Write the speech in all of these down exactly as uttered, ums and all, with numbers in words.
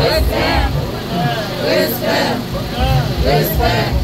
Respè! Respè! Respè!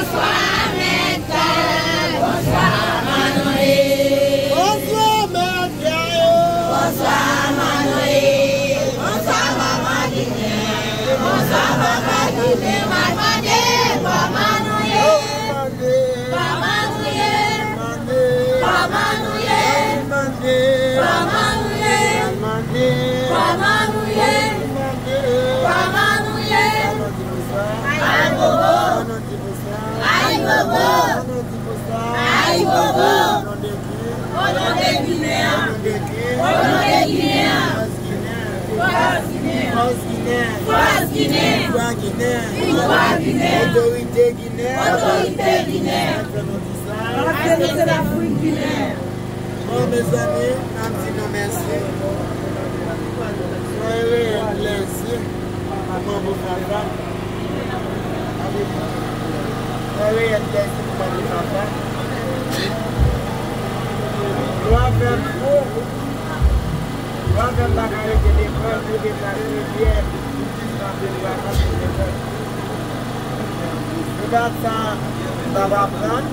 Bonswa, Mèt Gaël. Bonswa, Manouye. Bonswa, Mèt Gaël. Bonswa, Manouye. Bonswa, Manman Ginen. Bonswa, Papa Ginen. M ap mande, kòman nou ye? Kòman nou ye? Kòman nou ye? Kòman nou ye? Kòman nou ye? Kòman nou ye? Kòman nou ye? Ayibobo! Ayibobo! Ayibobo! O non de ki? O non de Ginen! O non de ki? O non de Ginen! Fòs Ginen! Fòs Ginen! Fòs Ginen! Fòs Ginen! Viktwa Ginen! Viktwa Ginen! Otorite Ginen! Otorite Ginen! Paske se Lafrik Ginen! Bon, mezanmi, n ap di nou mèsi. Soyez les yeux, manbo Fafa. Soyez les yeux, manbo Fafa. Lwa fè m fou. Lwa fè m pa ka rete lekòl pou deplase rivyè pou distanse lwa fè m lekòl. Se pa sa m t ap aprann.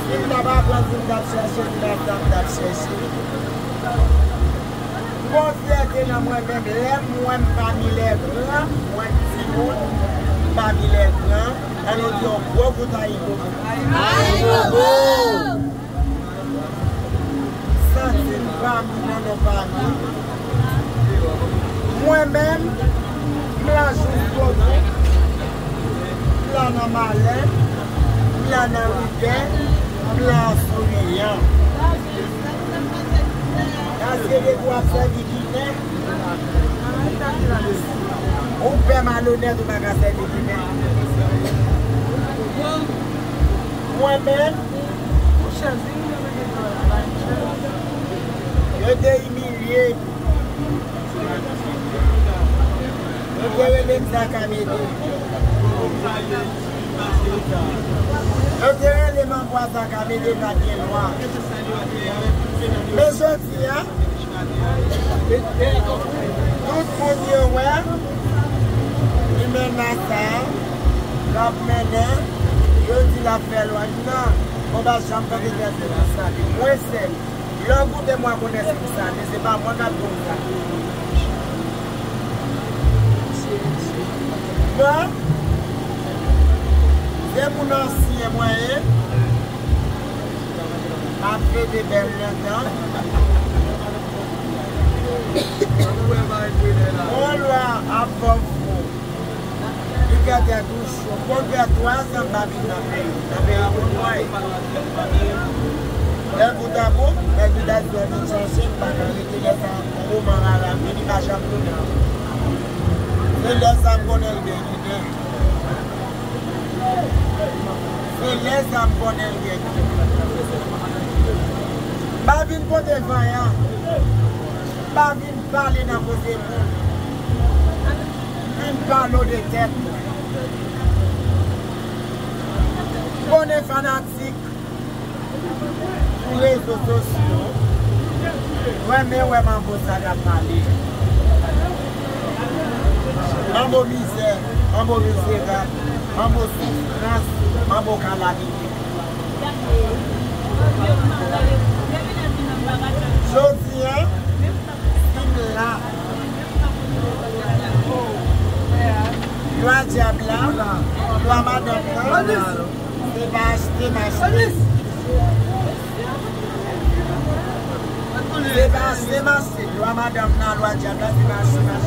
Si m t ap aprann, si m t ap chèche, se pa sa m t ap chèche. M gon fyète nan mwen menm. Lè m wè m pami lè gran, m wè m timoun, m pami lè gran, ann nou di yon gwo kout ayibobo. Ayibobo! Santi m pami nan non pami. Mwen menm, m la jis kote. M la nan malè. M la nan rigè. M la an souriyan. Paske depi w ap sèvi Ginen, ou pè malonèt, ou pa ka sèvi Ginen. Mwen menm, yo te imilye m. Yo te rele m Zakamede. Yo te rele m anba Zakamede, pa t gen lwa. Men jodi a, tout moun yo wè, li mennen sa, l ap mennen, yo di l ap fè lwa. Non, mwen pa janm tande tèt mwen sa. Mwen sèl. Lè w koute m, w a konnen se m sa, men se pa mwen k ap di w sa. Bon, se moun ansyen mwen ye. M ap fete bèl lontan. Yon lwa ap fè w fou. Li fè tèt ou cho. Konn fè twa zan m pa vin nan peyi. Nan peyi moun mwen ye. Lè bout an bout, nèg Bidasyon vin chache m, m pa ka rete lè sa, yon moman rara m vini, m pa janm tounen ankò. Se lè sa m konnen l gen Ginen. Se lè sa m konnen l gen Ginen. M pa vin pote vanyan. M pa vin pale nan koze moun. M vin pale w de tèt mwen. M konnen fanatik sou rezo sosyo renmen wè manbo sa k ap pale. Manbo mizè, manbo mizerab, manbo soufrans, manbo kalamite. Jodi a, si m la, lwa dyab la, lwa madanm nan, se pa achte m achte. Se pa achte m achte. Lwa madanm nan, lwa dyab la, se pa achte m achte.